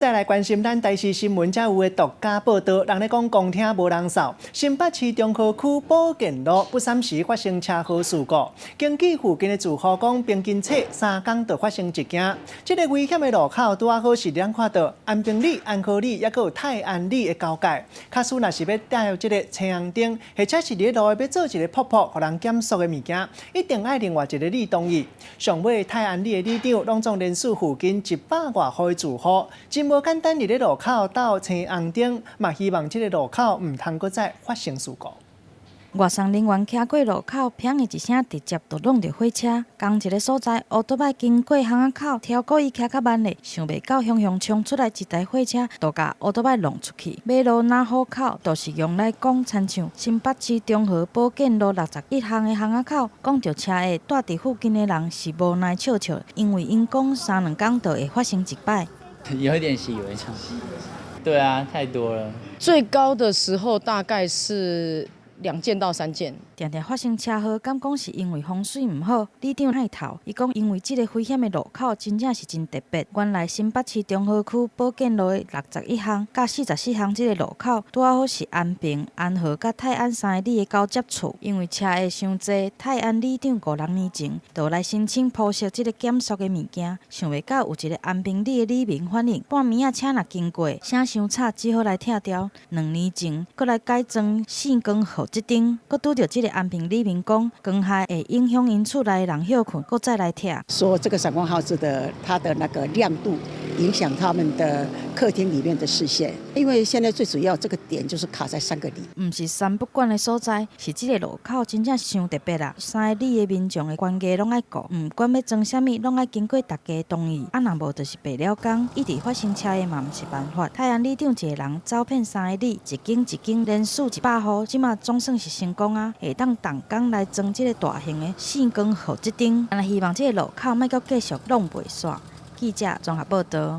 再來關心咱台視新聞才有的獨家報導，人咧講公聽無人掃，新北市中和區保健路不三時發生車禍事故，根據附近的住戶講，平均冊3工就發生一件。這個危險的路口拄仔好是咱看到安平里、安和里，抑閣有泰安里的交界。假使若是欲踏這個青紅燈，或者是佇路欲做一個瀑布，予人減速的物件，一定愛另外一個里同意。上尾泰安里的里長攏總連署附近100外戶的住戶，真無簡單佇咧路口鬥青紅燈，嘛希望這個路口毋通閣再發生事故。外送人員騎過路口，砰的一聲，直接就挵著火車。仝一个所在，烏多擺經過巷仔口，超故意騎較慢咧，想袂到雄雄衝出來一台火車，就共烏多擺挵出去。馬路若好口，就是用來講，親像新北市中和保健路61巷的巷仔口，講著車禍，蹛佇附近的人是無奈笑笑，因為𪜶講三兩工就會發生一擺。有一點習以為常。對啊，太多了。最高的時候大概是2件到3件。定定發生車禍，敢講是因為風水毋好？里長帶頭，伊講因為這个危險的路口真正是真特別。原來新北市中和區保健路的61巷佮44巷這个路口，拄仔好是安平、安和佮泰安三个里的交接處。因為車禍傷濟，泰安里長五六年前就來申請鋪設這个減速的物件，想袂到有一个安平里的里民反映，半暝仔車若經過，聲傷吵，只好來拆掉。2年前，閣來改裝線光號誌燈，閣拄著這个安平里民講，光害會影響𪜶厝內的人歇睏，閣再來拆。說這個閃光號誌的它的那個亮度影響他們的客廳裡面的視線，因為現在最主要這個點就是卡在三個里。毋是三不管的所在，是這个路口真正傷特別啦。三个里的民眾的關係攏愛顧，毋管欲裝啥物，攏愛經過大家同意。啊，若無就是白了工，一直發生車禍嘛，毋是辦法。泰安里長一个人走遍三個里，一間一間連署100戶，這馬總算是成功啊！會當動工來裝這个大型的線光號誌燈，但希望這个路口莫閣繼續挵袂煞。記者綜合報導。